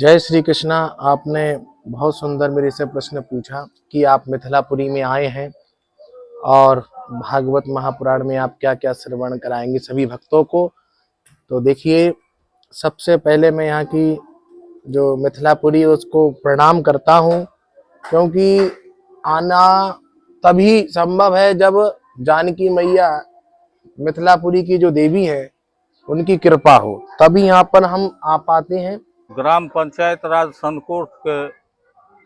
जय श्री कृष्णा। आपने बहुत सुंदर मेरे से प्रश्न पूछा कि आप मिथिलापुरी में आए हैं और भागवत महापुराण में आप क्या क्या श्रवण कराएंगे सभी भक्तों को। तो देखिए, सबसे पहले मैं यहाँ की जो मिथिलापुरी उसको प्रणाम करता हूँ, क्योंकि आना तभी संभव है जब जानकी मैया मिथिलापुरी की जो देवी है उनकी कृपा हो, तभी यहाँ पर हम आ पाते हैं। ग्राम पंचायत राज सनकोट के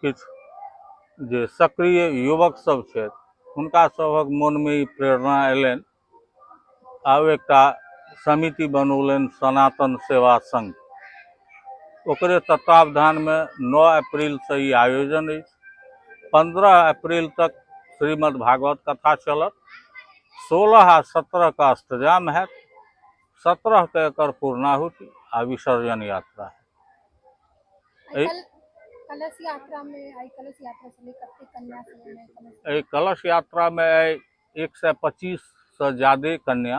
किछु जे सक्रिय युवक सब छथि, हुनका सभक मोनमे ई प्रेरणा अयलनि आ ओ एकटा समिति बनौलनि, सनातन सेवा संघ। ओकरे तत्वावधानमे 9 अप्रैलसँ ई आयोजन अछि। 15 अप्रैल तक श्रीमद् भागवत कथा चलत। 16 आ 17 के अष्टजाम हैत। 17 के एकर पूर्णाहुति आ विसर्जन यात्रा है। कलश यात्रा में आई, कलश यात्रा से कते कन्या सब में कलश? एहि कलश यात्रा में आइ 125 से ज्यादे कन्या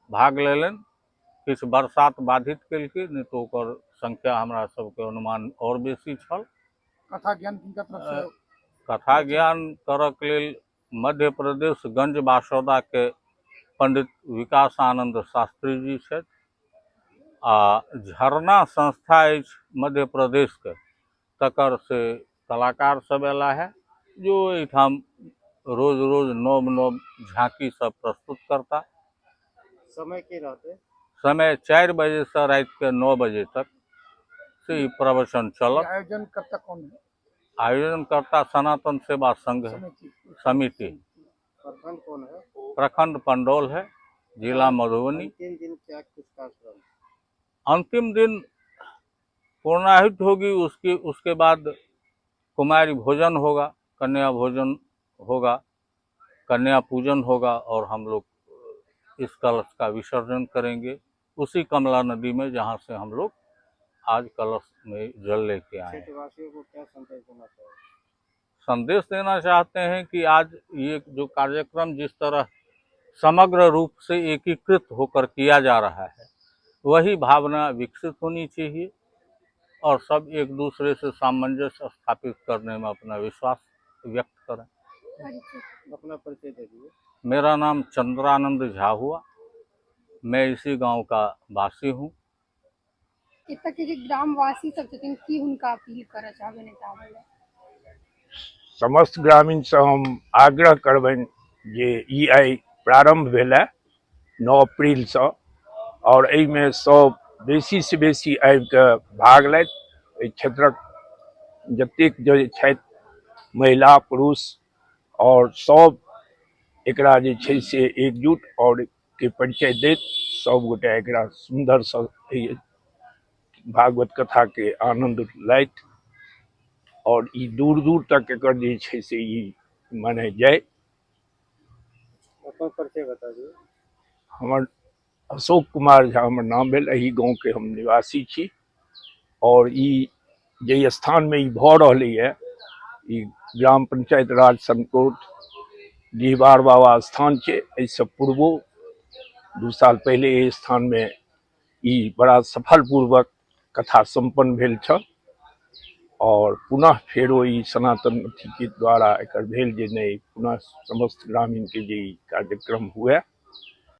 भाग लेलनि। किछु बरसात बाधित केलकै, नहि तऽ ओकर संख्या हमरा सबके अनुमान आओर बेसी छल। कथा ज्ञान किनका तरफ से? कथा ज्ञान करक लेल मध्य प्रदेश गंज बासौदा के पंडित विकास आनंद शास्त्री जी छथि आ झरना संस्था अछि मध्य प्रदेशके, तकर से कलाकार सब अयला है, जो एहिठाम रोज रोज नव नव झांकी सब प्रस्तुत करता। समय की रहते? समय 4 बजे से रात के 9 बजे तक से ई प्रवचन चलत। आयोजन करता कौन है? आयोजनकर्ता सनातन सेवा संघ है, समिति। समिति। प्रखंड कौन है? प्रखंड पंडौल है, जिला मधुबनी। अंतिम दिन क्या कुछ कार्यक्रम? अंतिम दिन पूर्णाहुति होगी, उसकी उसके बाद कुमारी भोजन होगा, कन्या भोजन होगा, कन्या पूजन होगा और हम लोग इस कलश का विसर्जन करेंगे उसी कमला नदी में, जहाँ से हम लोग आज कलश में जल लेके आए हैं। क्षेत्रवासियों को क्या संदेश देना चाहिए? संदेश देना चाहते हैं कि आज ये जो कार्यक्रम जिस तरह समग्र रूप से एकीकृत होकर किया जा रहा है, वही भावना विकसित होनी चाहिए और सब एक दूसरे से सामंजस्य स्थापित करने में अपना विश्वास व्यक्त करें। परिचय। अपना परिचय दे दीजिए। मेरा नाम चंद्रानंद झा हुआ, मैं इसी गांव का वासी हूँ। एतऽ के जे ग्रामवासी सब छथिन, की हुनका अपील करऽ चाहबै नहि तऽ आबै लए? समस्त ग्रामीणसँ हम आग्रह करबनि जे ई आइ प्रारम्भ भेल है 9 अप्रैलसँ आओर एहिमे सब बेसीसँ बेसी आबिकऽ भाग लैत। एहि क्षेत्रक जतेक जे छथि, महिला, पुरुष आओर सब एकरा जे छै से एकजुट आओर के परिचय दैत सभगोटे एकरा सुन्दरसँ एहि भागवत कथाके आनन्द लैत आओर ई दूर दूर तक एकर जे छै से ई मने जाय। अपन परिचय बता दियौ। हमर अशोक कुमार झा हमर नाम भेल। एहि गाँवके हम निवासी छी आओर ई जाहि स्थानमे ई भऽ रहलैए, ई ग्राम पंचायत राज सनकोट डिहबार बाबा स्थान छै। एहिसँ पूर्वो 2 साल पहिले एहि स्थानमे ई बड़ा सफलपूर्वक कथा सम्पन्न भेल छल आओर पुनः फेरो ई सनातन अथीके द्वारा एकर भेल जे नहि, पुनः समस्त ग्रामीणके जे ई कार्यक्रम हुए।